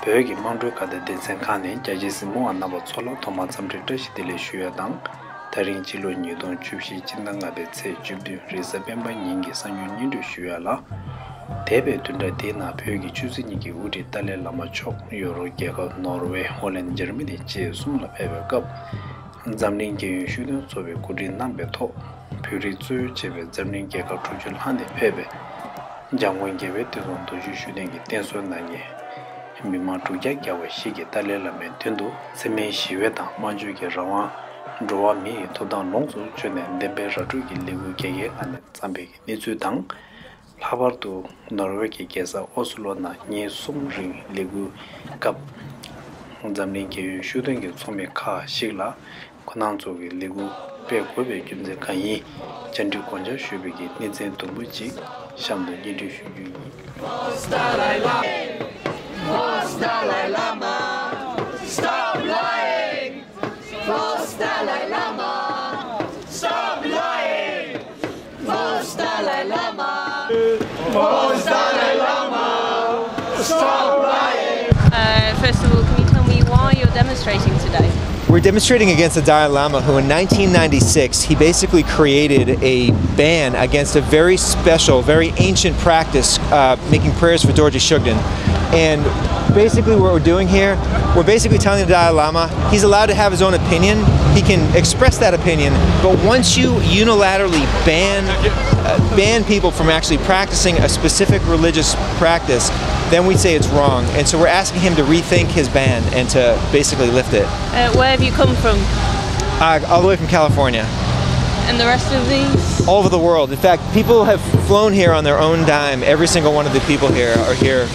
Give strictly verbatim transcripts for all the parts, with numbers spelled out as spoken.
བོད་ཀྱི་དམངས་ཁྲོད་ཁ་བརྡ་སྡེ་ཚན་ཁག་ནས་རྒྱ་ཆེའི་གཟིགས་མོ་བ་རྣམ་པ་ཚོ་ལ་ཐོག་མར་འཚམས་འདྲི་བཀྲ་ཤིས་བདེ་ལེགས་ཞུ་ཡ་དང་། ད་རིང་སྤྱི་ལོ་ཉིས་སྟོང་བཅུ་བཞི་སྤྱི་ཟླ་ལྔ་པའི་ཚེས་བཅུ་བདུན་རེས་གཟའ་སྤེན་པ་ཉིན་གྱི་གསར་འགྱུར་སྙན་སྒྲོན་ཞུ་ཡ་ལ། འདས་པའི་བདུན་ཕྲག་འདིའི་ནང་བོད་ཀྱི་ཆོས་སྲིད་གཉིས་ཀྱི་དབུ་ཁྲིད་ཏཱ་ལའི་བླ་མ་མཆོག་ཡོ་རོབ་རྒྱལ་ཁབ་ནོར་ཝེ། ཧོ་ལན། འཇར་མ་ནི་བཅས་གསུམ་ལ་ཕེབས་པའི་སྐབས། འཛམ་གླིང་རྒྱལ་ཡོངས་ཤུགས་ལྡན་ཚོགས་པའི་གོ་སྒྲིག་གནང་པའི་ཐོག་བོད་རིགས་གཙོས་བྱས་པའི་འཛམ་གླིང་རྒྱལ་ཁབ་དྲུག་ཅུ་ལྷག་ནས་ཕེབས་པའི་འཇམ་མགོན་རྒྱལ་བའི་བསྟན་སྲུང་རྡོ་རྗེ་ཤུགས་ལྡན་གྱིས་བསྟེན་གསོལ་གནང་མཁན་མི་མང་དྲུག་བརྒྱ་བརྒལ་བ་ཞིག་གིས་ཏཱ་ལའི་བླ་མའི་མདུན་དུ་འཚེ་མེད་ཞི་བའི་དང་དམངས་གཙོའི་གི་རང་དབང་། འགྲོ་བ་མི་ཡི་ཐོབ་ཐང་ལོངས་སུ་སྤྱོད་ནས་བདེན་པའི་ར་སྤྲོད་ཀྱི་ལས་འགུལ་གྱལ་གལ་ངང་ནས་བརྩམས་པའི་གནས་ཚུལ་དང་། ལྷག་པར་དུ་ནོར་ཝེ་གི་རྒྱལ་ས་ཨོ་སི་ལོ་ནང་ཉིན་གསུམ་རིང་ལས་འགུལ་སྐབས། འཛམ་གླིང་རྒྱལ་ཡོངས་ཤུགས་ལྡན་གྱི་ཚོགས་མི་ཁག་ཞིག་ལ་ཁོ་རང་ཚོ་གི་ལས་འགུལ་སྤེལ་དགོས་པའི་རྒྱུ་མཚན་གང་ཡིན་བཅར་འདྲི་དགོངས་འཆར་ཞུས་པའི་གི་གནས་ཚུལ་དུམ་བུ་གཅིག་གཤམ་དུ་སྙན་སྒྲོན་ཞུ་རྒྱུ་ཡིན། False Dalai Lama, stop lying! False Dalai Lama, stop lying! False Dalai Lama, False Dalai Lama, stop lying! Uh, first of all, can you tell me why you're demonstrating today? We're demonstrating against the Dalai Lama, who in nineteen ninety-six, he basically created a ban against a very special, very ancient practice, uh, making prayers for Dorji Shugden. And basically, what we're doing here, we're basically telling the Dalai Lama he's allowed to have his own opinion. He can express that opinion. But once you unilaterally ban, uh, ban people from actually practicing a specific religious practice, then we say it's wrong. And so we're asking him to rethink his ban and to basically lift it. Uh, where have you come from? Uh, all the way from California. And the rest of these? All over the world. In fact, people have flown here on their own dime. Every single one of the people here are here,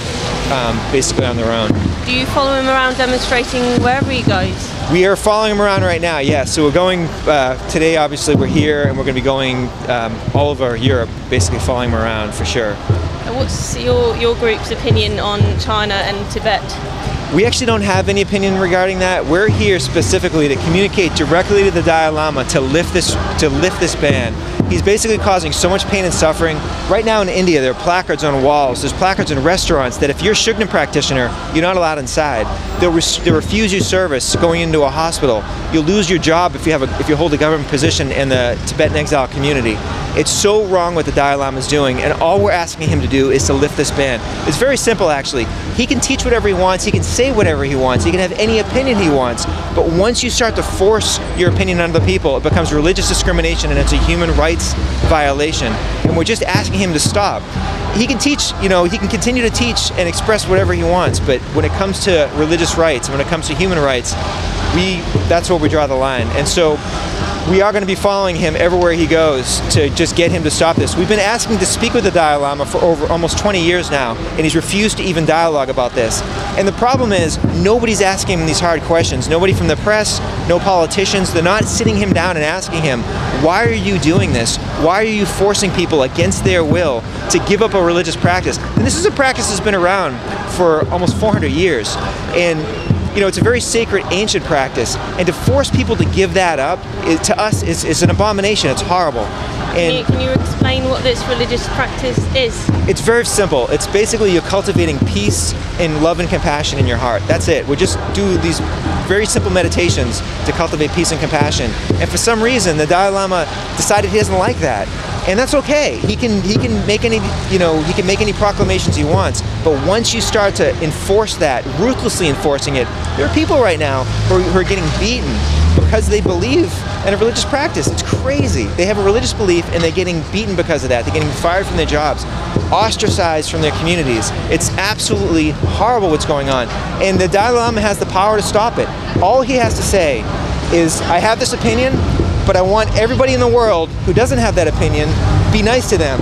um, basically on their own. Do you follow him around demonstrating wherever he goes? We are following him around right now, yes. So we're going, uh, today, obviously, we're here, and we're gonna be going, um, all over Europe, basically following him around for sure. And what's your, your group's opinion on China and Tibet? We actually don't have any opinion regarding that. We're here specifically to communicate directly to the Dalai Lama to lift this, to lift this ban. He's basically causing so much pain and suffering. Right now in India, there are placards on walls. There's placards in restaurants that if you're a Shugden practitioner, you're not allowed inside. They'll res- they refuse you service going into a hospital. You'll lose your job if you have a, if you hold a government position in the Tibetan exile community. It's so wrong what the Dalai Lama is doing, and all we're asking him to do is to lift this ban. It's very simple, actually. He can teach whatever he wants. He can say whatever he wants. He can have any opinion he wants. But once you start to force your opinion on other people, it becomes religious discrimination and it's a human rights violation. And we're just asking him to stop. He can teach, you know, he can continue to teach and express whatever he wants, but when it comes to religious rights, when it comes to human rights, we that's where we draw the line. And so we are going to be following him everywhere he goes to just get him to stop this. We've been asking to speak with the Dalai Lama for over almost twenty years now, and he's refused to even dialogue about this. And the problem is, nobody's asking him these hard questions. Nobody from the press, no politicians, they're not sitting him down and asking him, "Why are you doing this? Why are you forcing people against their will to give up a religious practice?" And this is a practice that's been around for almost four hundred years. And, you know, it's a very sacred, ancient practice. And to force people to give that up, it, to us, is, is an abomination. It's horrible. Can you, And can you explain what this religious practice is? It's very simple. It's basically you're cultivating peace and love and compassion in your heart. That's it. We just do these very simple meditations to cultivate peace and compassion. And for some reason, the Dalai Lama decided he doesn't like that. And that's okay. He can, he can make any, you know, he can make any proclamations he wants. But once you start to enforce that, ruthlessly enforcing it, there are people right now who are, who are getting beaten because they believe in a religious practice. It's crazy. They have a religious belief and they're getting beaten because of that. They're getting fired from their jobs, ostracized from their communities. It's absolutely horrible what's going on. And the Dalai Lama has the power to stop it. All he has to say is, "I have this opinion, but I want everybody in the world who doesn't have that opinion, be nice to them."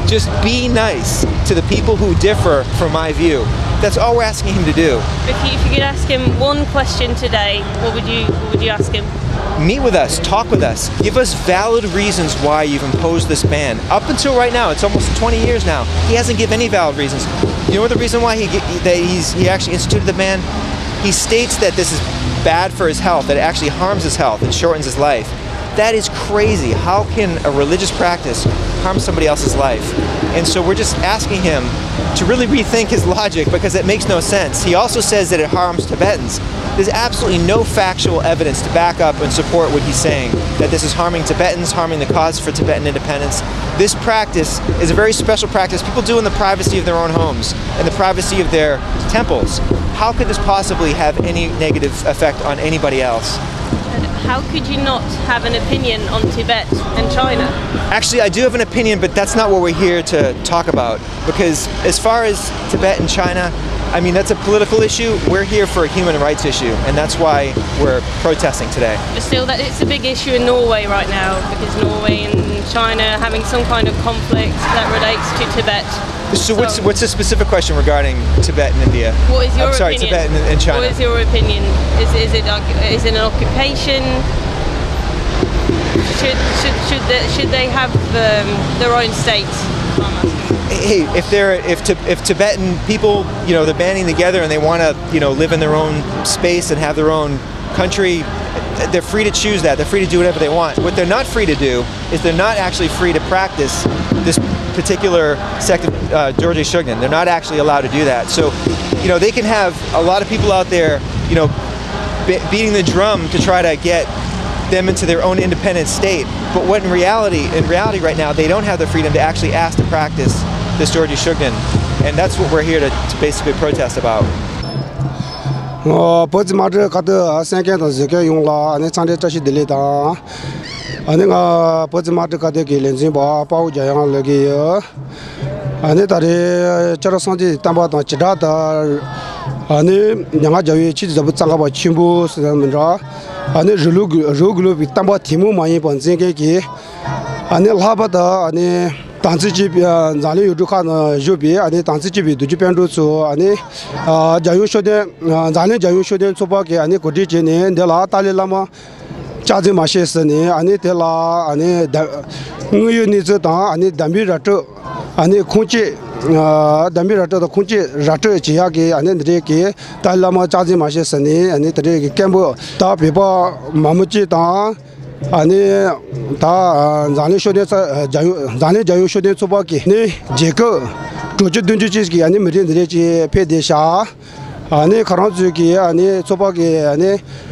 Just be nice to the people who differ from my view. That's all we're asking him to do. If you, if you could ask him one question today, what would you, what would you ask him? Meet with us, talk with us, give us valid reasons why you've imposed this ban. Up until right now, it's almost twenty years now, he hasn't given any valid reasons. You know the reason why he, that he's, he actually instituted the ban? He states that this is bad for his health, that it actually harms his health and shortens his life. That is crazy. How can a religious practice harm somebody else's life. And so we're just asking him to really rethink his logic, because it makes no sense. He also says that it harms Tibetans. There's absolutely no factual evidence to back up and support what he's saying, that this is harming Tibetans, harming the cause for Tibetan independence. This practice is a very special practice people do in the privacy of their own homes, in the privacy of their temples. How could this possibly have any negative effect on anybody else? How could you not have an opinion on Tibet and China? Actually, I do have an opinion, but that's not what we're here to talk about. Because as far as Tibet and China, I mean, that's a political issue. We're here for a human rights issue, and that's why we're protesting today. But still, that it's a big issue in Norway right now because Norway and China are having some kind of conflict that relates to Tibet. So, what's what's the specific question regarding Tibet and India? What is your I'm sorry, opinion? Tibet and, and China. What is your opinion? Is is it like, is it an occupation? Should should should they, should they have um, their own state? Hey, if they're if Ti- if Tibetan people, you know, they're banding together and they want to, you know, live in their own space and have their own country, they're free to choose that. They're free to do whatever they want. What they're not free to do is they're not actually free to practice this particular sect of uh, Dorje Shugden. They're not actually allowed to do that. So, you know, they can have a lot of people out there, you know, be- beating the drum to try to get them into their own independent state. But what in reality, in reality right now, they don't have the freedom to actually ask to practice this Dorje Shugden. And that's what we're here to, to basically protest about. བོད་ཀྱི་དམག་འཁྲུག་ཁ་ཐུག་གསན་མཁན་དང་གཟིགས་མཁན་ཡོངས་ལ་ཨ་ནི་འཚམས་འདྲི་བཀྲ་ཤིས་བདེ་ལེགས་དང་། ཨ་ནི་ང་བོད་ཀྱི་དམག་འཁྲུག་ཁ་ཐུག་གི་ལས་འཛིན་པ་དཔའ་བོ་རྒྱ་ཡང་ལབ་ཀྱི་ཡོད། ཨ་ནི་ད་རེས་ཁྱེད་རང་སངས་རྒྱས་ཀྱི་བསྟན་པ་དང་བྱེ་བྲག་དང་། ཨ་ནི་མྱ་ངན་རྒྱལ་བའི་ཆོས་ཀྱི་བཟང་པོ་གཙང་ཁ་པ་ཆེན་པོ་ཟེར་ན་མི་འདྲ། ཨ་ནི་རི་ལུགས་རི་ལུགས་པའི་བསྟན་པ་དེ་མོ་མ་ཡིན་པ་འཛིན་མཁན་གྱི། ཨ་ནི་ལྷག་པར་དུ་ཨ་ནི་དམ་ཚིག་ཅན་པའི་འཛམ་གླིང་ཡུལ་གྲུ་ཁག་ནང་བཞུགས་པའི་ཨ་ནི་དམ་ཚིག་ཅན་པའི་གདུལ་བྱ་སྤུན་གྲོགས་ཚོ། ཨ་ནི་རྒྱལ་ཡོངས་ཤུགས་ལྡན་འཛམ་གླིང་རྒྱལ་ཡོངས་ཤུགས་ལྡན་ཚོགས་པ་གིས་ཨ་ནི་གོ་སྒྲིག་བྱས་ནས་འདི་ལ་ཏཱ་ལའི་བླ་མ་བཅའ་འཛིན་མ་བྱེད་ཟེར་ནས། ཨ་ནི་དེ་ལ་ཨ་ནི་དམ་དངོས་ཡོད་གནས་ཚུལ་དང་། ཨ་ནི་དམ་པའི་ར་སྤྲོད། ཨ་ནི་ཁུངས་སྐྱེལ། ཨ་དམ་པའི་ར་སྤྲོད་དང་ཁུངས་སྐྱེལ་ར་སྤྲོད་བྱེད་ཡག་གི་ཨ་ནི་འདི་འདྲའི་གི་ཏཱ་ལའི་བླ་མ་བཅའ་འཛིན་མ་བྱེད་ཟེར་ནས། ཨ་ནི་འདི་འདྲའི་གི་སྐད་འབོད་ད་བོད་པ་མང་པོ་ཅིག་དང་། ཨ་ནི་ད་འཛམ་གླིང་ཤུགས་ལྡན་ཚོགས་རྒྱལ་ཡོངས་འཛམ་གླིང་རྒྱལ་ཡོངས་ཤུགས་ལྡན་ཚོགས་པ་གི་ནི་རྒྱལ་ཁབ་དྲུག་ཅུ་བདུན་ཅུ་ཅན་གྱི་ཨ་ནི་མི་རིགས་འདི་འདྲའི་ཅིག་ཕེབས་བསྡད་ཤག་ཨ་ནི་ཁོ་རང་ཚོས་ཀྱི་ཨ་ནི་ཚོགས་པ་གི་ཨ་ནི་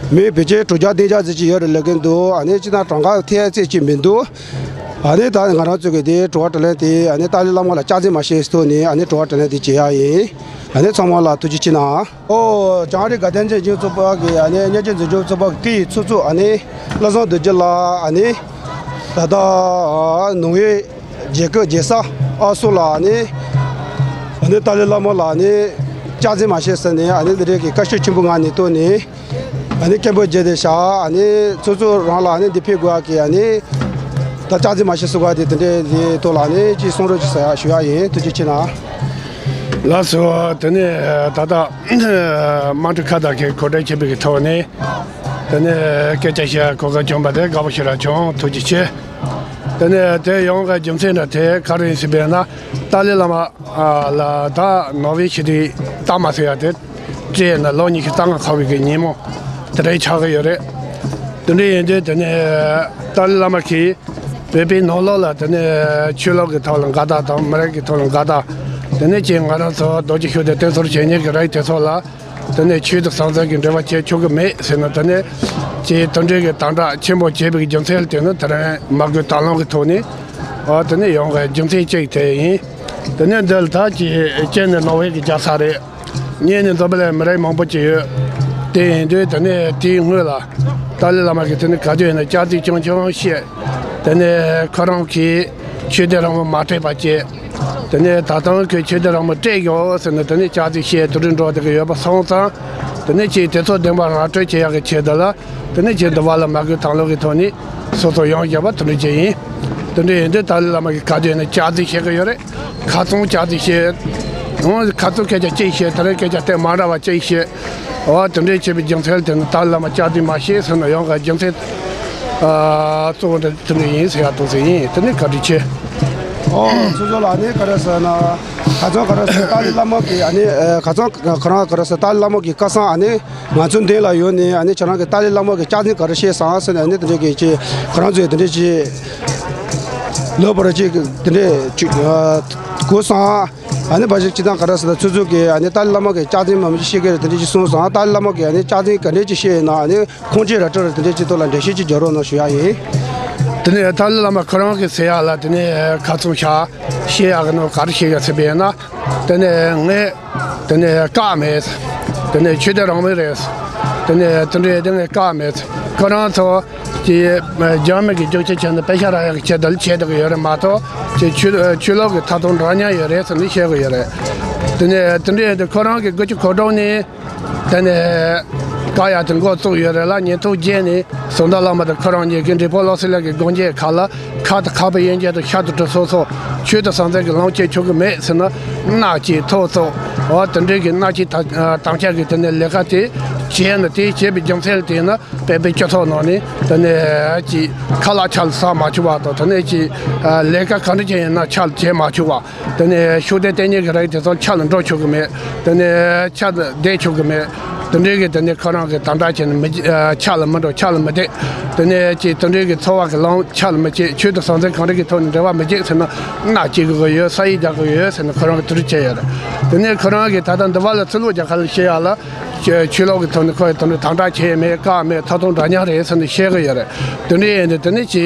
མི་བེད་སྤྱོད་དྲུག་བརྒྱ་བདུན་བརྒྱ་ཙམ་ཅིག་ཡོད་རེད་ལབ་ཀྱི་འདུག་ཨ་ནི་སྤྱིར་བཏང་གྲངས་ཀ་ཐེ་ཚད་ཅིག་མི་འདུག་ཨ་ནི་ད་ང་རང་ཚོས་ཀྱི་དེ་དྲི་བ་དྲིས་ལན་དེ་ཨ་ནི་ཏཱ་ལའི་བླ་མ་ལ་བཅའ་འཛིན་མ་བྱེད་ཟེར་ཐོག་ནས་ཨ་ནི་དྲི་བ་དྲིས་ལན་དེ་བྱེད་ཡག་ཡིན། ཨ་ནི་ཚང་མ་ལ་ཐུགས་རྗེ་ཆེ་གནང་། ཨོ་བྱང་རི་དགའ་ལྡན་ཅན་ཡོངས་ཚོགས་པ་གི་ཨ་ནི་གཉེར་སྐྱོང་འཛིན་སྐྱོང་ཚོགས་པ་གི་སྐུའི་ཚོགས་གཙོ་ཨ་ནི་བློ་བཟང་རྡོ་རྗེ་ལགས། ཨ་ནི་ད་ལྟ་ནོར་ཝེ་རྒྱལ་ཁབ་རྒྱལ་ས་ཨོ་སི་ལོ་ལ་ཨ་ནི་ཨ་ནི་ཏཱ་ལའི་བླ་མ་ལ་ཨ་ནི་བཅའ་འཛིན་མ་བྱེད་ཟེར་ནས་ཨ་ནི་འདི་རིགས་ཀྱི་བཀའ་ཤོག་ཆེན་པོ་ངག་ནས་བཏོན་ནས་ཨ་ནི་སྐད་འབོད་བརྒྱབ་བསྡད་ཤག་ཨ་ནི་ཚོགས་གཙོ་རང་ལ་ཨ་ནི་འདི་ཕེབས་དགོས་ཡག་གི་ཨ་ནི་ད་བཅའ་འཛིན་མ་བྱེད་ཟེར་དགོས་ཡག་དེ་དེ་འདྲའི་དེ་ཐོག་ལ་ཨ་ནི་ཅིག་གསུང་རོགས་ཅིག་ཟེར་ཡག་ཞུ་ཡག་ཡིན། ཐུགས་རྗེ་ཆེ་གནང་། ལགས་སོ། དེ་ནས་ད་ལྟ་དམངས་ཁྲོད་ཁ་བརྡ་གི་གོ་སྒྲིག་བྱས་པའི་ཐོག་ནས་དེ་ནས་སྐད་ཆ་བཤད་གོ་སྐབས་བྱུང་བ་དེ་དགའ་པོ་ཞེ་དྲག་བྱུང་། ཐུགས་རྗེ་ཆེ། དེ་ནས་དེ་ཡོང་བའི་རྒྱུ་མཚན་འདྲ་དེ་ག་རེ་ཡིན་ཟེར་བས་ན། ཏཱ་ལའི་བླ་མ་ལ་ད་ནོར་ཝེ་ཆེ་དེ་རྟགས་མ་ཟེར་ཡག་དེ་སྤྲད་ན་ལོ་ཉི་ཤུ་རྩ་ལྔ་འཁོར་བའི་གི་ཉིན་མོ་དེ་འདྲ་ཆགས་ཀྱི་ཡོད་རེད། དེ་འདྲ་ཡིན་དུས་དེ་ནས་ཏཱ་ལའི་བླ་མ་གིས་བོད་པའི་ནང་ལོགས་ལ་དེ་ནས་ཆོས་ལུགས་ཀྱི་ཐོག་ལ་འགལ་ཟླ་དང་མི་རིགས་ཀྱི་ཐོག་ལ་འགལ་ཟླ། དེ་ནས་ཅིག་ང་རང་ཚོ་རྡོ་རྗེ་ཤུགས་ལྡན་བསྟེན་གསོལ་བྱེད་མཁན་གྱི་རིགས་དེ་ཚོ་ལ་དེ་ནས་ཆོས་དང་ཟང་ཟིང་གི་འབྲེལ་བ་བྱེད་ཆོག་གི་མེད་ཟེར་ནས། དེ་ནས་ཅིག་དེ་འདྲའི་གི་དམ་དྲག་ཆེན་པོ་བྱས་པའི་རྒྱུ་མཚན་དེ་ནི་དེ་རིང་མ་དགོས་དང་བླངས་ཀྱི་ཐོག་ནས་ཨ་དེ་ནས་ཡོང་བའི་རྒྱུ་མཚན་གཅིག་དེ་ཡིན། དེ་ནས་འདི་ལ་ད་ཅིག་སྤྱིར་ནས་ནོར་ཝེ་གི་རྒྱལ་ས་རེད། གཉིས་ནས་འཛམ་བུ་གླིང་མི་རིགས་མང་པོ་ཅིག་ཡོད། དེ་ཡིན་དུས་དེ་ནས་དེའི་སྔོན་ལ་ཏཱ་ལའི་བླ་མ་གིས་དེ་ནས་ག་དུས་ཡིན་ན་བསྐྱར་ཟློས་ཆུང་ཆུང་བཤད། དེ་ནས་ཁོ་རང་གིས་ཆོས་དད་རང་མོས་མ་སྤྲད་པ་བྱས། དེ་ནས་ད་ཐེངས་ཁོས་ཆོས་དད་རང་མོས་སྤྲད་ཡོད་ཟེར་ནས་དེ་ནས་བསྐྱར་ཟློས་བཤད་དེ་འདྲ་འགྲོ་བསྡད་ཀྱི་ཡོད་པ་སོང་ཙང་། དེ་ནས་ཁྱེད་དེ་ཚོ་བདེན་པ་ར་སྤྲོད་བྱེད་ཡག་གི་ཆེད་དུ་ལ། དེ་ནས་ཁྱེད་འདི་བ་ལ་མ་དགོས་དང་བླངས་ཀྱི་ཐོག་ནས་སོ་སོ་ཡོང་བཞག་པ་དེ་འདྲ་ཅིག་ཡིན། དེ་འདྲ་ཡིན་དུས་ཏཱ་ལའི་བླ་མ་གིས་ག་དུས་ཡིན་ན་བསྐྱར་ཟློས་བྱེད་ཀྱི་ཡོད་རེད། ཁ་རྩང་བསྐྱར་ཟློས་བྱེད། ཁ་རྩང་སྐད་ཆ་གཅིག་བཤད། དེ་རིང་སྐད་ཆ་དེ་མ་འདྲ་བ་གཅིག་བཤད། འོ་དེ་འདྲའི་བྱས་པའི་རྒྱུ་མཚན་དེ་ནི་ཏཱ་ལའི་བླ་མ་བསྐྱར་ཟློས་མ་བྱེད་ཟེར་ནས་ཡོང་གི་རྒྱུ་མཚན་ཨ་གཙོ་བོ་འདི་དེ་འདྲ་ཡིན་ཟེར་ཡག་འདུག་ཟེར་ཡིན། དེ་ནི་བཀའ་དྲིན་ཆེ། ཨོ་ཚོགས་གཙོ་ལགས་ནི་ག་རེ་ཟེར་ན། ཁ་རྩང་ག་རེ་ཟེར། ཏཱ་ལའི་བླ་མ་གི་ཨ་ནི་ཨ་ཁ་རྩང་ཁོ་རང་ག་རེ་ཟེར། ཏཱ་ལའི་བླ་མ་གི་བཀའ་གསུང་ཨ་ནི་ང་ཚོའི་མདུན་ལ་ཡོད་ནི་ཨ་ནི་ཁྱེད་རང་གིས་ཏཱ་ལའི་བླ་མ་གི་བསྐྱར་ཟློས་ག་རེ་བཤད་སོང་ཟེར་ནས་ཨ་ནི་དེ་འདྲའི་གི་ཅིག་ཁོ་རང་ཚོས་དེ་འདྲའི་ཅིག་ ལོ་བར་ཅིག་དེ་འདྲས་ཅིག་གོ་སོང་། ཨ་ནི་བ་ཞིག་སྤྱི་བཏང་ག་རེ་ཟེར་ན་ཆུ་ཚོད་ཀྱི་ཨ་ནི་ཏཱ་ལའི་བླ་མ་གི་སྐྱག་རྫུན་མང་པོ་ཅིག་བཤད་ཀྱི་རེད། དེ་འདྲས་ཅིག་གསུངས་སོང་། ཏཱ་ལའི་བླ་མ་གི་ཨ་ནི་སྐྱག་རྫུན་ག་འདྲས་ཅིག་བཤད་ཡོད་ན་ཨ་ནི་ཁུངས་སྐྱེལ་ར་སྤྲོད་ར་དེ་འདྲས་ཅིག་ཐོག་ལ་འགྲེལ་བཤད་ཅིག་རྒྱག་རོགས་གནང་ཞུ་ཡ་ཡིན། དེ་ནས་ཏཱ་ལའི་བླ་མ་ཁོ་རང་གི་ཟེར་ཡ་ལ་དེ་ནས་ཁ་ཚོན་ཤ་བཤད་ཡ་གི་ནོ་ག་རེ་བཤད་ཡ་ཟེར་བས་ན། དེ་ནས་ངས་དེ་ནས་བཀག་མེད། དེ་ནས་ཆོས་དད་རང་མོས་རེད། དེ་ནས་དེ་འདྲའི་དེ་ནས་བཀག་མེད། ཁོ་རང་ཚོ་གི་རྒྱ་མི་གི་རྒྱུག་ཁྱི་བྱས་ནས་པེ་ཤ་རག་ཡག་གི་ཆེད་དུ་བྱས་བསྡད་ཀྱི་ཡོད་རེད་མ་གཏོགས་ཀྱི་ཆོས་ཆོས་ལུགས་ཀྱི་ཐད་གཏོང་འདྲ་མཉམ་ཡོད་རེད་ཟེར་ནས་བཤད་ཀྱི་ཡོད་རེད། དེ་ནས་དེ་འདྲའི་དེ་ཁོ་རང་གི་དགུ་བཅུ་གོ་དྲུག་ནས་དེ་ནས་བཀག་ཡག་དེ་འགོ་བཙུགས་ཡོད་རེད་ལ། ཉིན་ཐོ་བརྒྱད་ནས་བཟོ་ལྟ་བླ་མ་དང་ཁོ་རང་གཉིས་ཀྱིས་འབྲས་སྤུངས་ལོ་སི་ལ་གི་སྒོ་འགྱེད་ཁག་ལ་ཁ་དང་ཁ་པའི་དབྱེ་འབྱེད་དང་ཤ་དང་གྲི་སོགས་སོགས་ཆོས་དང་ཟང་ཟིང་གི་ལམ་བཅད་ཆོག་གི་མེད་ཟེར་ན། མནའ་བཅད་ཐོབ་སོགས་འོ་དེ་འདྲའི་གི་མནའ་བཅད་དམ་དམ་བཅའ་གི་དེ་ནས་ལས་ཀ་དེ་བྱས་ན། དེ་བྱས་པའི་རྒྱུ་མཚན་དེ་ནི་བོད་པའི་སྤྱི་ཚོགས་ནང་ནས་དེ་ནས་ཀྱི་ཁ་ལག་ཆ་ལ་ཟ་མ་བཅུག་པ་དང་། དེ་ནས་ཀྱི་ལས་ཀ་ག་འདྲ་ཅིག་ཡིན་ན་ཆ་ལ་བྱེད་མ་བཅུག་པ། དེ་ནས་ཤུགས་ལྡན་ལྟེ་གནས་ཀྱི་རིགས་དེ་ཚོ་ཆ་ལ་འགྲོ་ཆོག་གི་མེད། དེ་ནས་ཆ་ལ་བསྡད་ཆོག་གི་མེད། དེ་འདྲའི་གི་དེ་ནས་ཁོ་རང་གི་དམ་དྲག་བྱས་ནས་མི་ཆ་ལ་མི་འགྲོ། ཆ་ལ་མི་བསྡད། དེ་ནས་ཀྱི་དེ་འདྲའི་གི་འཚོ་བ་གི་ལམ་ཆ་ལ་མི་བྱེད། ཆོས་དང་ཟང་ཟིང་གང་རིགས་ཀྱི་ཐོག་ནས་འབྲེལ་བ་མི་བྱེད་ཟེར་ན་མནའ་བཅད་གི་ཡོད། ས་ཡིག་རྒྱག་གི་ཡོད་ཟེར་ནས་ཁོ་རང་གི་དེ་འདྲ་བྱས་ཡོད་རེད། དེ་ནས་ཁོ་རང་གི་ད་ལྟ་འདི་བ་ལ་ཚུར་ལོག་རྒྱག་ཁ་ལ་བཤད་ཡག་ལ། ཆོས་ལུགས་ཀྱི་ཐོག་ནས་ཁོ་ཡི་དོན་དུ་དམ་དྲག་བྱས་མེད། བཀག་མེད། ཐོབ་ཐང་འདྲ་མཉམ་རེད་ཟེར་ནས་བཤད་གི་ཡོད་རེད། དེ་འདྲ་ཡིན་དུས་དེ་ནས་ཀྱི་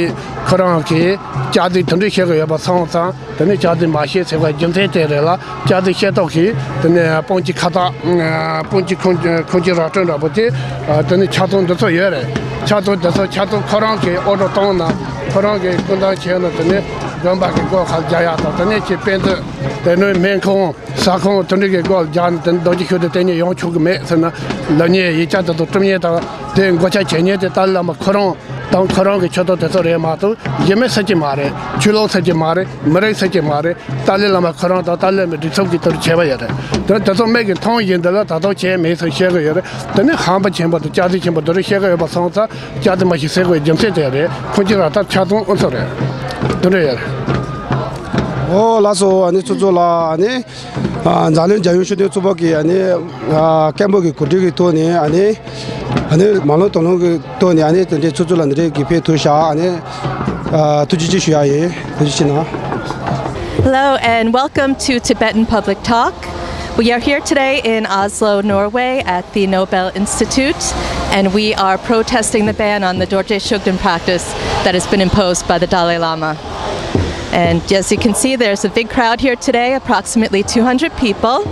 ཁོ་རང་གིས་སྐྱག་རྫུན་དེ་འདྲ་བཤད་གི་ཡོད་པ་སོང་ཙང་། དེ་ནས་སྐྱག་རྫུན་མ་བཤད་ཟེར་བའི་རྒྱུ་མཚན་དེ་རེད་ལ། སྐྱག་རྫུན་བཤད་སྟངས་ཀྱིས་དེ་ནས་སྤུན་གྱི་ཁ་བཏགས། སྤུན་གྱི་ཁུངས་ཁུངས་སྐྱེལ་ར་སྤྲོད་འདྲ་པོ་དེ། དེ་ནས་ཕྱག་རྫུན་འདི་ཚོ་ཡོད་རེད། ཕྱག་རྫུན་འདི་ཚོ་ཕྱག་རྫུན་ཁོ་རང་གིས་དབུ་འགྲོ་བཏང་ན། ཁོ་རང་གིས་སྐུ་མདུན་བྱས་ན། དེ་ནས་དགོན་པ་གི་སྒོ་ཁར་རྒྱག་ཡག་དང་། དེ་ནས་ཀྱི་དཔེ་མཛོད། དེ་ནས་སྨན་ཁང་། ཟ་ཁང་། དེ་འདྲ་གི་སྒོ་རྒྱག་ནས་དེ་ནས་རྡོ་རྗེ་ཤུགས་ལྡན་ལྟེ་གནས་ཡོང་ཆོག་གི་མེད་ཟེར་ན། ལབ་མཁན་ཡིག་ཆ་དེ་ཚོ་སྒྲུབ་མཁན་དང་དེ་མགོ་ཆ་བྱེད་མཁན་དེ་ཏཱ་ལའི་བླ་མ་ཁོ་རང་དང་ཁོ་རང་གི་ཆོས་ཚོགས་དེ་ཚོ་རེད་མ་གཏོགས་གཞན་མི་སུ་གཅིག་མ་རེད། ཆོས་ལུགས་སུ་གཅིག་མ་རེད། མི་རིགས་སུ་གཅིག་མ་རེད། ཏཱ་ལའི་བླ་མ་ཁོ་རང་དང་ཏཱ་ལའི་བླ་མའི་སྒྲིག་འཛུགས་ཀྱིས་དེར་བྱས་པ་ཡོད་རེད། དེ་དེ་ཚོ་མིག་གིས་མཐོང་བཞིན་དུ་ལ་ད་དུང་བྱས་མེད་ཟེར་བཤད་གི་ཡོད་རེད། དེ་ནི་ཧམ་པ་ཆེན་པོ་དང་སྐྱག་རྫུན་ཆེན་པོ་དེ་འདྲ་བཤད་གི་ཡོད་པ་སོང་ཙང་། སྐྱག་རྫུན་མ་བཤད་ཟེར་བའི་རྒྱུ་མཚན་དེ་རེད། ཁོང་ཁྱེད་རང་ལྟར་ཕྱག་རྫུན་ཨུ་ཚུགས་རེད། དེ་འདྲ་ཡོད་རེད། ཨོ་ལགས་སོ། ཨ་ནི་ཚུར་ཚུར་ལ་ཨ་ནི། ཨ། འཛམ་གླིང་རྒྱལ་ཡོངས་ཤུགས་ལྡན་ཚོགས་པ་གི་ཨ་ནི། ཨ། སྐད་འབོད་ཀྱི་གོ་སྒྲིག་གི་ཐོག་ནས་ཨ་ནི། ཨ་ནི་མ་ལོན་དོ་ལོན་གྱི་ཐོག་ནས་ཨ་ནི་དེ་འདྲའི་ཚུར་ཚུར་ལ་འདི་འདྲའི་གི་ཕེབས་ཐུབ་ཤག་ཨ་ནི། ཨ། ཐུགས་རྗེ་ཆེ་ཞུ་ཡག་ཡིན། ཐུགས་རྗེ་ཆེ་གནང་། Hello and welcome to Tibetan Public Talk. We are here today in Oslo, Norway at the Nobel Institute, and we are protesting the ban on the Dorje Shugden practice that has been imposed by the Dalai Lama. And as you can see, there's a big crowd here today, approximately two hundred people.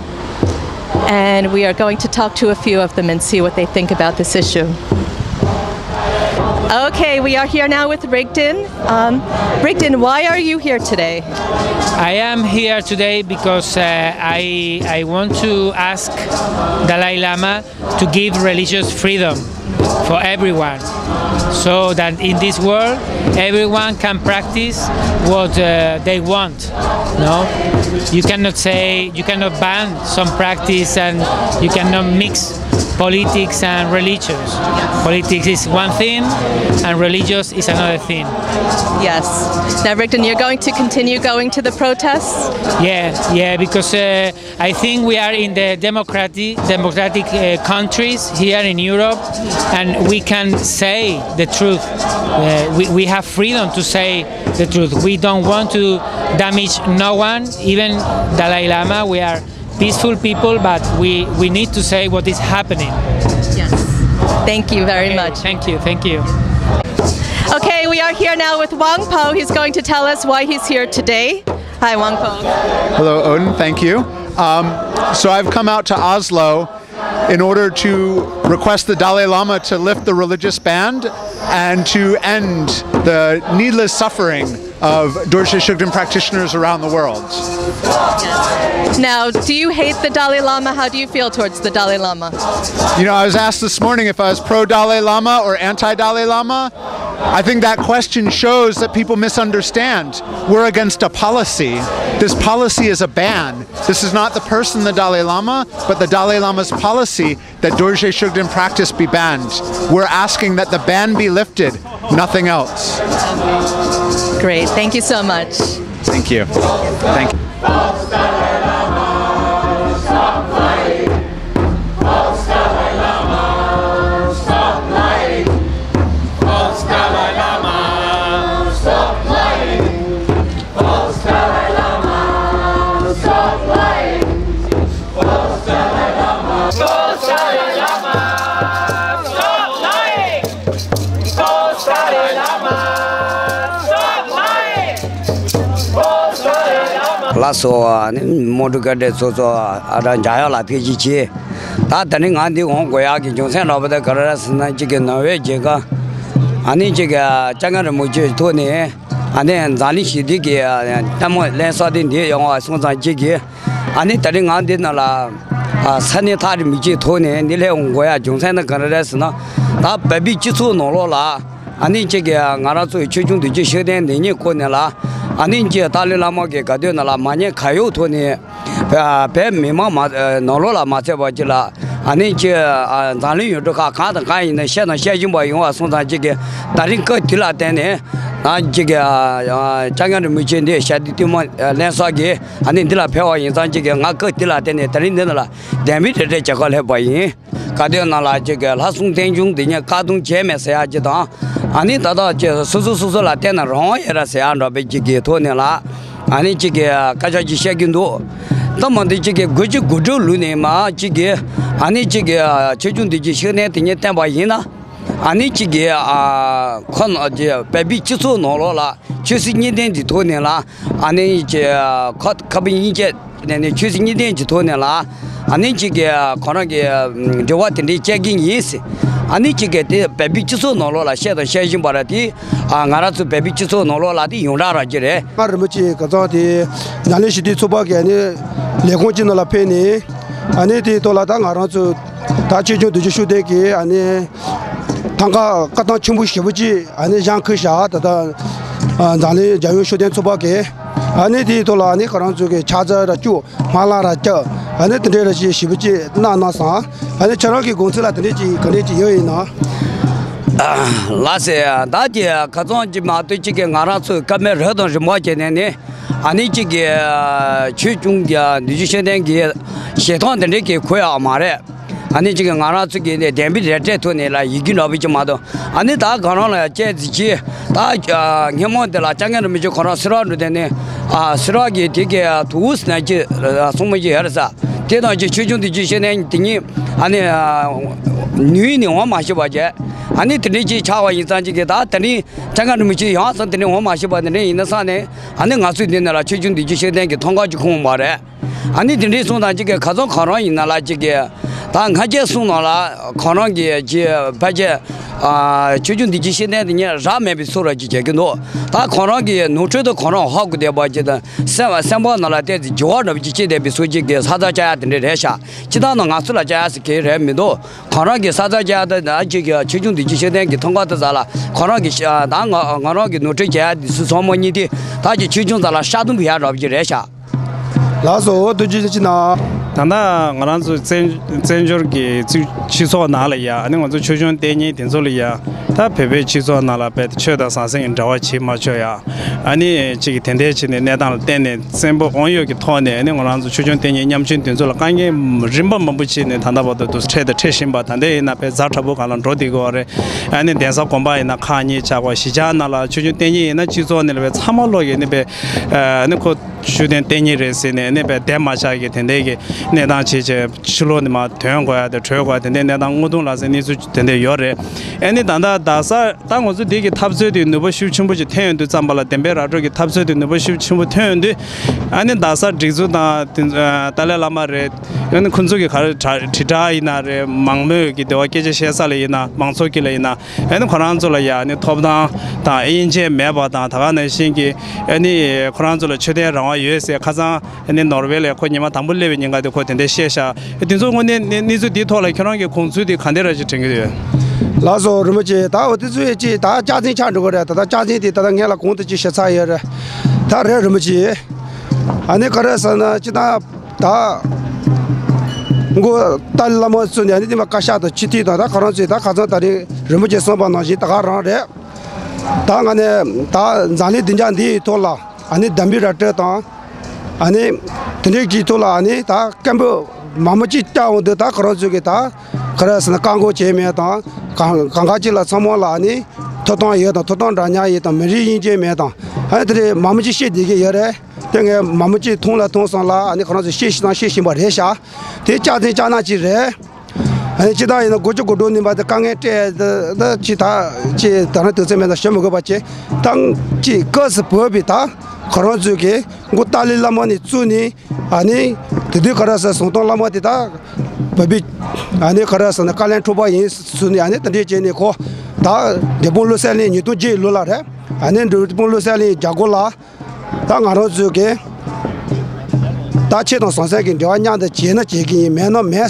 And we are going to talk to a few of them and see what they think about this issue. Okay, we are here now with Rigden. Um, Rigden, why are you here today? I am here today because, uh, I, I want to ask Dalai Lama to give religious freedom for everyone, so that in this world everyone can practice what, uh, they want. No, you cannot say, you cannot ban some practice, and you cannot mix politics and religious. Politics is one thing, and religious is another thing. Yes. Now, Rigden, you're going to continue going to the protests? Yeah, yeah, because, uh, I think we are in the democratic, democratic, uh, countries here in Europe, and we can say the truth. Uh, we, we have freedom to say the truth. We don't want to damage no one, even Dalai Lama. We are peaceful people, but we, we need to say what is happening. Yes. Thank you very much. Thank you, thank you. Okay, we are here now with Wang Po. He's going to tell us why he's here today. Hi, Wang Po. Hello, Odin. Thank you. Um, so I've come out to Oslo in order to request the Dalai Lama to lift the religious ban and to end the needless suffering of Dorje Shugden practitioners around the world. Now, do you hate the Dalai Lama? How do you feel towards the Dalai Lama? You know, I was asked this morning if I was pro Dalai Lama or anti Dalai Lama. I think that question shows that people misunderstand. We're against a policy. This policy is a ban. This is not the person, the Dalai Lama, but the Dalai Lama's policy that Dorje Shugden practice be banned. We're asking that the ban be lifted, nothing else. Great. Thank you so much. Thank you. Thank you. ལགས་སོ། ཨ་ནི་མོ་ཊ་བཀའ་འདྲི་ཚོ་ཚོ་ཨ་ར་འཇག་ཡག་ལ་ཐུགས་རྗེ་ཆེ། ད་ད་ནི་ང་འདི་འོང་དགོས་ཡག་གི་རྒྱུ་མཚན་ར་བ་ད་ག་ར་ཟེར་ན་གཅིག་གི་ནོར་ཝེ་རྒྱལ་ཁབ་ཨ་ནི་གཅིག་གི་སྐྱབས་མགོན་རིན་པོ་ཆེའི་ཐོག་ནས་ཨ་ནི་འཛམ་གླིང་ཞི་བདེ་གི་ལྟད་མོ་ལེན་ས་དེ་འདི་ཡོང་བ་སོང་ཙང་གཅིག་གི་ཨ་ནི་ད་རིང་ང་འདི་ནང་ལ་ས་གནས་ཐག་རིང་མི་གཅིག་ཐོག་ནས་འདི་ལས་འོང་དགོས་ཡག་རྒྱུ་མཚན་ནི་ག་རེ་རེད་ཟེར་ན། ད་བོད་པའི་སྤྱི་ཚོགས་ནང་ལོགས་ལ་ཨ་ནི་གཅིག་གི་ང་རང་ཚོའི་ཆོས་སྐྱོང་བདུད་རྩི་ཤུགས་ལྡན་འདི་ཉིད་སྐོར་ནས་ལ་ཨ་ནི་གཅིག་ཏཱ་ལའི་བླ་མ་གི་ག་དུས་ན་ལ་མ་ཉེས་ཁ་གཡོག་ཐོག་ནས་བོད་མི་མང་མ་ནང་ལོགས་ལ་མ་ཚད་པ་གཅིག་ལ་ཨ་ནི་གཅིག་འཛམ་གླིང་ཡུལ་གྲུ་ཁག་གང་དང་གང་ཡིན་ན་བཤད་དང་བཤད་བཞིན་པ་ཡོང་བ་སོང་ཙང་གཅིག་གི་ད་རིང་སྐབས་དེ་ལ་བརྟེན་ནས་ཨ་གཅིག་གི་སྐྱབས་མགོན་རིན་པོ་ཆེ་འདི་ཞལ་འདེབས་ལྟད་མོ་ལེན་ས་གི་ཨ་ནི་འདི་ལ་ཕེབས་པ་ཡིན་ཙང་གཅིག་གི་ང་སྐབས་དེ་ལ་བརྟེན་ནས་ད་རིང་འདི་ནང་ལ་གདན་འདྲེན་བྱེད་ག་སླེབས་པ་ཡིན། ག་དུས་ན་ལ་གཅིག་གི་ལྷ་སྲུང་རྟེན་འབྱུང་འདི་ཉིད་བཀག་སྡོམ་བྱས་མེད་ཟེར་ཡག་གཅིག་དང་། ཨ་ནི་ད་ལྟ་གཅིག་སོ་སོ་སོ་སོ་ལ་བལྟས་ན་རང་དབང་ཡོད་རེད་ཟེར་ཡག་འདྲ་བའི་གཅིག་གི་ཐོག་ནས་ལ་ཨ་ནི་གཅིག་གི་སྐད་ཆ་གཅིག་བཤད་ཀྱི་འདུག་ད་མ་འདི་གཅིག་གི་དགུ་བཅུ་གོ་དྲུག་ལོ་ནས་མ་གཅིག་གི་ཨ་ནི་གཅིག་གི་ཆོས་སྐྱོང་བདུད་རྩི་ཤུགས་ལྡན་དེ་ཉིད་བསྟན་པ་ཡིན་ན། ཨ་ནི་གཅིག་གི་ཨ་ཁོ་ན་གཅིག་བོད་པའི་སྤྱི་ཚོགས་ནང་ལོགས་ལ་ཆོས་སྲིད་གཉིས་ལྡན་གྱི་ཐོག་ནས་ལ་ཨ་ནི་གཅིག་ཁ་ཁ་བ་ཉིན་བྱེད་ནས་ནི་ཆོས་སྲིད་གཉིས་ལྡན་གྱི་ཐོག་ནས་ལ་ཨ་ནི་གཅིག་གི་ཁོ་རང་གི་འབྲེལ་བ་དེ་འདྲའི་བཅད་ཀྱི་ཡིན་ཟེར། ཨ་ནི་གཅིག་གི་དེ་བོད་པའི་སྤྱི་ཚོགས་ནང་ལོགས་ལ་བཤད་དང་བཤད་བཞིན་པ་ར་དེ་ཨ་ང་རང་ཚོ་བོད་པའི་སྤྱི་ཚོགས་ནང་ལོགས་ལ་དེ་ཡོངས་གྲགས་རག་གི་རེད། ང་རིན་པོ་ཆེ་ག་ཚང་དེ་ཉམས་ལེན་ཞི་བདེའི་ཚོགས་པ་གི་ཨ་ནི་ལས་ཁུངས་ཀྱི་ནང་ལ་ཕེབས་ནས་ཨ་ནི་དེའི་ཐོག་ལ་ད་ང་རང་ཚོ་ད་ཆོས་སྐྱོང་བདུད་རྩི་ཤུགས་ལྡན་གྱི་ཨ་ནི་ཐང་ག་བཀའ་ཐང་ཆེན་པོ་ཞེ་པོ་ཅིག་ཨ་ནི་བཞེངས་ཁུལ་བཞག་ད་ལྟ་འཛམ་གླིང་རྒྱལ་ཡོངས་ཤུགས་ལྡན་ཚོགས་པ་གིས་ཨ་ནི་དེའི་ཐོག་ལ་ཨ་ནི་ཁོ་རང་ཚོ་གི་ཕྱག་རྩལ་ར་བཅུག་སྨར་ལམ་ར་བརྒྱབ་ཨ་ནི་དེ་འདྲའི་ར་ཞིག་ཞེ་པོ་ཅིག་གནང་གནང་སོང་། ཨ་ནི་ཁྱེད་རང་གི་དགོངས་ཚུལ་ལ་དེ་འདྲའི་ཅིག་ག་འདྲའི་ཅིག་ཡོད་ཡིན་ན། ལགས་སེ། ད་ཀྱི་ཁ་ཚོན་ཅིག་མ་གཏོགས་ཅིག་གི་ང་རང་ཚོའི་བཀའ་མོལ་རབ་དང་རིམ་པ་བྱས་ནས་ནི་ཨ་ནི་ཅིག་གི་ཆོས་སྐྱོང་གི་བདུད་རྩི་ཤུགས་ལྡན་གྱི་བཞེས་ཐང་དེ་འདྲའི་གི་གོ་ཡག་མ་རེད། ཨ་ནི་ཅིག་གི་ང་རང་ཚོ་གི་ནས་བདེན་པའི་རེ་འབྲས་ཐོག་ནས་ལ་ཡི་གེ་འདྲ་པོ་ཅིག་མ་གཏོགས་ཨ་ནི་ད་གང་རང་ལ་བཅད་ཟིག་ཅིག་ད་སྔོན་མ་དེ་ལ་སྐྱབས་མགོན་རིན་པོ་ཆེ་ཁོ་རང་སེ་ར་འགྲོ་དེ་ནས་ཨ་སེ་ར་གི་དེ་གི་དུ་བུ་སི་ན་ཅིག་སོང་མ་ཅིག་ཡོད་རེད་ས། དེ་དང་ཅིག་ཆོས་སྐྱོང་བདུད་རྩི་ཤུགས་ལྡན་དེ་གཉིས་ཨ་ནི་ནུས་ནས་འོང་མ་ཤེས་པ་བྱས། ཨ་ནི་དེ་འདྲའི་ཅིག་ཆགས་པ་ཡིན་ཙང་ཅིག་གི་ད་དེ་རིང་སྐྱབས་མགོན་རིན་པོ་ཆེ་ཡང་སང་དེ་འདྲའི་འོང་མ་ཤེས་པ་དེ་འདྲའི་ཡིན་ན་ས་ནས་ཨ་ནི་ང་ཚོས་འདི་ནས་ལ་ཆོས་སྐྱོང་བདུད་རྩི་ཤུགས་ལྡན་གྱི་ཐང་ག་ཅིག་ཁུར་འོང་བ་རེད། ཨ་ནི་དེ་འདྲའི་སོང་ཙང་ཅིག་གི་ཁ་ཚོན་གང་རང་ཡིན་ན་ལ་ཅིག་གི་ད་ང་རྒྱལ་སོང་ནང་ལ་གང་རང་གི་ཅིག་ཕལ་ཆེར་ཨ་ཆོས་སྐྱོང་བདུད་རྩི་ཤུགས་ལྡན་དེ་ཉིད་རག་མེད་པའི་བཟོ་འདྲ་ཅིག་བྱེད་ཀྱི་འདུག་ད་གང་རང་གི་ནོར་འཁྲུལ་དུ་གང་རང་ཧ་གོ་བསྡད་པ་ཅིག་དང་སེམས་སེམས་པ་ནང་ལ་བལྟས་ཏེ་འགྱུར་བ་འདྲ་པོ་ཅིག་སྐྱེས་བསྡད་པའི་བཟོ་ཅིག་གི་ས་ཚ་བཅའ་ཡག་དེ་འདྲ་རེད་ཤག་སྤྱིར་བཏང་ནང་ང་ཚོ་ལ་བཅའ་ཡག་ཟེར་གི་རེད་མི་འདུག་གང་རང་གི་ས་ཚ་བཅའ་ཡག་དེ་ད་ཅིག་གི་ཆོས་སྐྱོང་བདུད་རྩི་ཤུགས་ལྡན་གྱི་ཐང་ག་དེ་ས་ལ་གང་རང་གི་ཤ་ད་ང་ང་རང་གི་ནོར་འཁྲུལ་བྱེད་ཡག་དེ་ཚོ་ཚང་མ་གཉིས་དེ་ད་ཅིག་ཆོས་སྐྱོང་ས་ལ་ཤ་དུམ་བུ་ཡག་འདྲ་པོ་ཅིག་རེད་ཤག་ལགས་སོ། ཐུགས་རྗེ་ཆེ་གནང་། ད་ལྟ་ང་རང་ཚོ་བཙན་བཙན་བྱོལ་གྱི་སྤྱི་སྤྱི་ཚོགས་ནང་ལ་ཡ་ཨ་ནི་ང་ཚོ་ཆོས་སྐྱོང་བསྟེན་མཁན་དེ་ཚོ་ལ་ཡ་ད་བོད་པའི་སྤྱི་ཚོགས་ནང་ལ་རྦད་དེ་ཆོས་དང་ཟང་ཟིང་གི་འབྲེལ་བ་བྱེད་མ་ཆོག་ཡ་ཨ་ནི་གཅིག་གི་དེ་འདྲའི་བྱས་ནས་གནས་སྟངས་ལ་བརྟེན་ནས་བཙན་པོ་དབང་ཡོད་ཀྱི་ཐོག་ནས་ཨ་ནི་ང་རང་ཚོ་ཆོས་སྐྱོང་བསྟེན་མཁན་ཉམ་ཆུང་དེ་ཚོ་ལ་དཀའ་ངལ་རིམ་པ་མང་པོ་བྱས་ནས་ད་ལྟ་བར་དུ་འདུག་འཕྲད་དང་འཕྲད་བཞིན་པ་ད་ལྟ་ཡིན་ན་དཔེ་ཛ་དྲག་པོ་སྒང་ལ་འགྲོ་བསྡད་ཀྱི་ཡོད་རེད། ཨ་ནི་གདན་ས་དགོན་པ་ཡིན་ན་ཁག་གཉིས་ཆགས་པ་གཞིས་ཆགས་ནང་ལ་ཆོས་སྐྱོང་བསྟེན་མཁན་ཡིན་ན་སྤྱི་ཚོགས་ནས་ལ་དཔེ་ཚང་མ་ལོག་གི་ནི་དཔེ་ཨ་ནི་ཁོ། ཤུགས་ལྡན་བསྟེན་མཁན་རེད་ཟེར་ནས་ཨ་ནི་དཔེ་བསྡད་མ་བཞག་གི་དེ་འདྲའི་གི་གནས་སྟངས་བྱས་བྱས་ཕྱི་ལོགས་ནས་མར་ཐོན་དགོས་ཡ་དེ་བྲོས་དགོས་ཡ་དེ་འདྲའི་གནས་སྟངས་དངོས་མཐོང་ལག་རྩལ་གནས་ཚུལ་དེ་འདྲ་ཡོད་རེད། ཨ་ནི་ད་ལྟ་རྡ་ས་ད་ང་ཚོ་འདི་གི་འཐབ་རྩོད་དེ་ནུས་པ་ཤུགས་ཆེན་པོ་ཅིག་ཐོན་ཡོང་དུས་ཙམ་པ་ལ་བདེན་པའི་ར་སྤྲོད་ཀྱི་འཐབ་རྩོད་དེ་ནུས་པ་ཤུགས་ཆེན་པོ་ཐོན་ཡོང་དུས་ཨ་ནི་རྡ་ས་སྒྲིག་འཛུགས་དང་དེ་ཨ་ཏཱ་ལའི་བླ་མ་རེད། ཨ་ནི་ཁོང་ཚོ་གི་ག་རེ་དྲ་དྲིལ་བསྒྲགས་ཡིན་ན་རེད། མང་མོས་ཀྱི་དེ་བ་སྐད་ཆ་བཤད་ས་ལ་ཡིན་ན་མང་ཚོགས་ཀྱི་ལ་ཡིན་ན། ཨ་ནི་ཁོ་རང་ཚོ་ལ་ཡ་ཨ་ནི་ཐོབ་ཐང་དང་དབྱེ་འབྱེད་མེད་པ་དང་ད་ག་ནང་བཞིན་གྱི་ཨ་ནི་ཁོ་རང་ཚོ་ལ་ཆོས་དད་རང་དབང་ཡོད་ཟེར་ཁ་སང་ཨ་ནི་ནོར་ཝེ་ལ་ཁོ་ཉི་མ་དང་པོ་སླེབས་པའི་ཉིན་ཀ་དེ་ཁོ་དེ་འདྲ་བཤད་ཤག་དེ་ཚོ་དངོས་གནས་གནས་གནས་ཚུལ་འདིའི་ཐོག་ལ་ཁྱོད་རང་གི་དགོངས་ཚུལ་དེ་ག་འདྲ་ཞིག་དྲན་གྱི་ཡོད། ལགས་སོ་རིན་པོ་ཆེ། ད་འོ་དེ་ཚོ་ཡ་ཅིག་ད་སྐྱག་རྫུན་ཆགས་འགྲོ་གི་རེད། ད་ད་སྐྱག་རྫུན་དེ་ད་ད་ངས་ལ་གོང་དུ་ཅིག་བཤད་ཚར་ཡོད་རེད། ད་རེད་རིན་པོ་ཆེ། ཨ་ནི་ག་རེ་ཟེར་ན་ཅི་ད། ད། མགོ་ཏཱ་ལའི་བླ་མ་ཚོ་ནས་ཨ་ནི་དེ་མ་བཀའ་ཤག་དང་སྤྱི་འཐུས་དང་ད་ཁོ་རང་ཚོས་ད་ཁ་སང་ད་རིང་རིན་པོ་ཆེ་གསུངས་པ་ནང་བཞིན་ད་ག་རང་རེད། ད་ང་ནས་ད་འཛམ་གླིང་བདེ་འཇགས་འདིའི་ཐོག་ལ་ཨ་ནི་དམ་པའི་ར་སྤྲོད་དང་། ཨ་ནི་དེ་འདྲའི་གི་ཐོག་ལ་ཨ་ནི་ད་སྐད་འབོད་མང་པོ་ཅིག་བཏང་འོང་དུས་ད་ཁོ་རང་ཚོས་གི་ད་ག་རེ་ཟེར་ན་བཀག་འགོག་བྱས་མེད་དང་གང་གང་ག་ཅིག་ལ་ཚང་མ་ལ་ཨ་ནི་ཐོབ་ཐང་ཡོད་དང་ཐོབ་ཐང་འདྲ་མཉམ་ཡོད་དང་མི་རིགས་དབྱེ་འབྱེད་མེད་དང་ཨ་ནི་དེ་འདྲའི་མང་པོ་ཅིག་བཤད་བསྡད་ཀྱི་ཡོད་རེད། དེ་ངས་མང་པོ་ཅིག་མཐོང་ལ་མཐོང་སོང་ལ་ཨ་ནི་ཁོ་རང་ཚོས་བཤད་ཤེས་དང་བཤད་བཞིན་པ་རེད་ཤག་དེ་སྐྱག་རྫུན་སྐྱག་ནག་ཅིག་རེད། ཨ་ནི་ཅི་ལྟར་ཡིན་ན་དགུ་བཅུ་གོ་དྲུག་ནས་མར་དེ་དཀའ་ངལ་སྤྲད་དེ་ཅི་ད་ཅི་ད་རང་དུས་ཚོད་མེད་ན་ཞུ་མི་དགོས་པ་ཅི་ད་ཅི་སྐབས་སུ་བབས་པའི་ད་ ཁོ་རང་ཚོས་ཀྱི་མགོ་ཏཱ་ལའི་བླ་མ་ནས་བཙུགས་ནས། ཨ་ནི་དེ་དུས་ག་རེ་ཟེར། ཟམ་གདོང་བླ་མ་དེ་ད་བོད་པའི་ཨ་ནི་ག་རེ་ཟེར་ན་བཀའ་བློན་ཁྲི་པ་ཡིན་ཟེར་ནས། ཨ་ནི་དེ་འདྲས་བྱས་ནས་ཁོ་ད་འབྲས་སྤུངས་བློ་གསལ་གླིང་ཉིས་སྟོང་བརྒྱད་ལོ་ལ་རེད། ཨ་ནི་འབྲས་སྤུངས་བློ་གསལ་གླིང་རྒྱ་སྒོར་ལ་ད་ང་རང་ཚོས་ཀྱི་ད་ཆོས་དང་ཟང་ཟིང་གི་འབྲེལ་བ་མཉམ་དུ་བྱས་ན་བྱེད་ཀྱི་ཡིན། མེད་ན་མེད།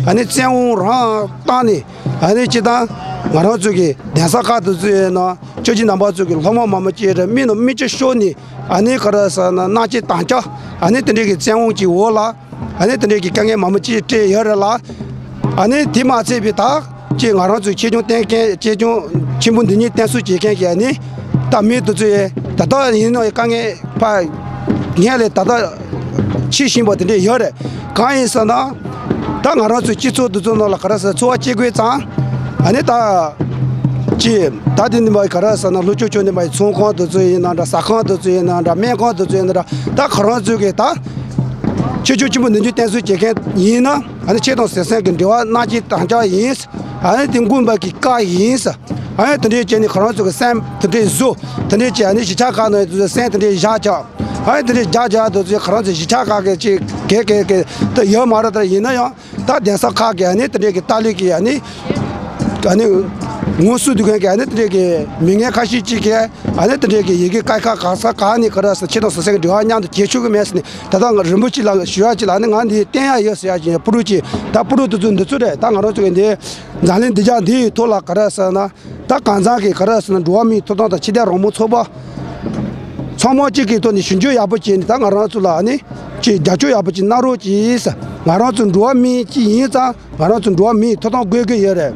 ཨ་ནི་བཙན་དབང་རང་བཏང་ནས། ཨ་ནི་སྤྱིར་བཏང་ང་རང་ཚོ་གི་གདན་ས་ཁག་དེ་ཚོ་ཡིན་ན་ཆོས་བརྒྱུད་རྣམ་པ་ཚོ་གི་སློབ་མ་མང་པོ་ཅིག་རེད། མི་རྣམས་མི་གཅིག་ཤོར་ནས། ཨ་ནི་ག་རེ་ཟེར་ན་མནར་གཅོད་དམ་བཅའ། ཨ་ནི་དེ་འདྲའི་གི་བཙན་དབང་གི་འོག་ལ། ཨ་ནི་དེ་འདྲའི་གི་དཀའ་ངལ་མང་པོ་ཅིག་འཕྲད་ཡོད་རེད་ལ། ཨ་ནི་དེ་མ་ཚད་པའི་ད་ཅིག་ང་རང་ཚོའི་ཆེད་སྦྱོང་བསྟེན་མཁན། ཆེད་སྦྱོང་ཆེན་པོ་འདི་ཉིད་བསྟེན་གསོལ་བྱེད་མཁན་གྱི་ཨ་ནི་ད་མི་དེ་ཚོ་ཡིན། ད་ལྟ་ཡིན་ན་དཀའ་ངལ་ཕར་སྔོན་ལས་ད་ལྟ་ཆེ་བཞིན་པ་དེ་འདྲ་ཡོད་རེད། གང་ཡིན་ཟེར་ན། ད་ང་རང་ཚོའི་སྤྱི་ཚོགས་འདི་ཚོ་ནང་ལ་ག་རེ་ཟེར། འཚོ་བ་སྐྱེལ་དགོས་ཙང་། ཨ་ནི་ད་ཅི་ད་དེ་འདི་མ་ག་རེ་ཟེར་ན། ལྷོ་ཕྱོགས་ཕྱོགས་འདི་མ་ཡི་ཚོང་ཁང་འདི་ཚོ་ཡིན་ན་འདྲ། ཟ་ཁང་འདི་ཚོ་ཡིན་ན་འདྲ། སྨན་ཁང་འདི་ཚོ་ཡིན་ན་འདྲ། ད་ཁོ་རང་ཚོས་ཀྱི་ད་ཆོས་ཕྱོགས་ཆེན་པོ་འདི་ཚོ་བསྟེན་གསོལ་བྱེད་མཁན་ཡིན་ན། ཨ་ནི་ཆོས་དང་ཟང་ཟིང་གི་འབྲེལ་བ་མནར་གཅོད་དམ་བཅའ་ཡིན། ཨ་ནི་དེ་མགོན་པོ་གི་བཀའ་ཡིན། ཨ་ནི་དེ་འདྲས་བྱས་ནས་ཁོ་རང་ཚོ་གི་སེམས་དེ་འདྲས་བཟོ། དེ་འདྲས་བྱས། ཨ་ནི་གཞིས་ཆགས་ཁག་ནང་དུ་སེམས་དེ་འདྲས་བཞག་བྱ། ཨ་ནི་དེ་འདྲས་བཞག་བྱ་དུ་ཚོས་ཁོ་རང་ཚོ་གཞིས་ཆགས་ཁག་གི་ཅིག་གེ་གེ་གེ་དུ་ཡོད་མ་རེད། དེ་ཡིན་ན་ཡང་ད་གདན་ས་ཁག་གི་ཨ་ནི་དེ་འདྲས་ཀྱི་ཏཱ་ལའི་གི་ཨ་ནི་ཨ་ནི་ངོ་སྲུང་དུས་མཁན་གྱི་ཨ་ནི་དེ་འདྲས་ཀྱི་མི་ངན་ཁ་ཤས་ཅིག་གིས། ཨ་ནི་དེ་འདྲས་ཀྱི་ཡི་གེ་ཀ་ཁ་ག་ས་ག་ནས་ག་རེ་ཟེར། ཆོས་དང་ཟང་ཟིང་གི་འབྲེལ་བ་མཉམ་དུ་བྱེད་ཆོག་གི་མེད་ཟེར་ནས། ད་ལྟ་ང་རིན་པོ་ཆེ་ལ་ཞུ་ཡ་ཅིག་ལ། ཨ་ནི་ང་འདི་བསྟེན་ཡ་ཡོད་ཟེར་ཡ་ཅིག་སྤུ་རུ་ཅིག་ད་སྤུ་རུ་དེ་ཚོ་འདི་ཚོ་རེད། ད་ང་རང་ཚོ་གི་འདི་འཛམ་གླིང་འདི་རྒྱ་འདིའི་ཐོག་ལ་ག་རེ་ཟེར་ན། ད་གང་ཟག་གི་ག་རེ་ཟེར་ན། འགྲོ་བ་མིའི་ཐོབ་ཐང་དང་ཕྱི་དོན་རང་དབང་ཚོགས་པ་ཚང་མ་གཅིག་གི་ཐོག་ནས་ཞིབ་འཇུག་ཡག་པོ་བྱས་ནས། ད་ང་རང་ཚོ་ལ་ཨ་ནི་ཅིག་རྒྱབ་སྐྱོར་ཡག་པོ་ཅིག་གནང་རོགས་གྱིས། ང་རང་ཚོ་འགྲོ་བ་མི་གཅིག་ཡིན་ཙང་། ང་རང་ཚོ་འགྲོ་བ་མིའི་ཐོབ་ཐང་དགོས་ཀྱི་ཡོད་རེད།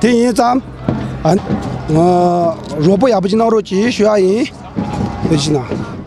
དེ་ཡིན་ཙང་ཨ་ནི་རོགས་པ་ཡག་པོ་ཅིག་གནང་རོགས་གྱིས་ཞུ་ཡ་ཡིན། ཐུགས་རྗེ་གནང་།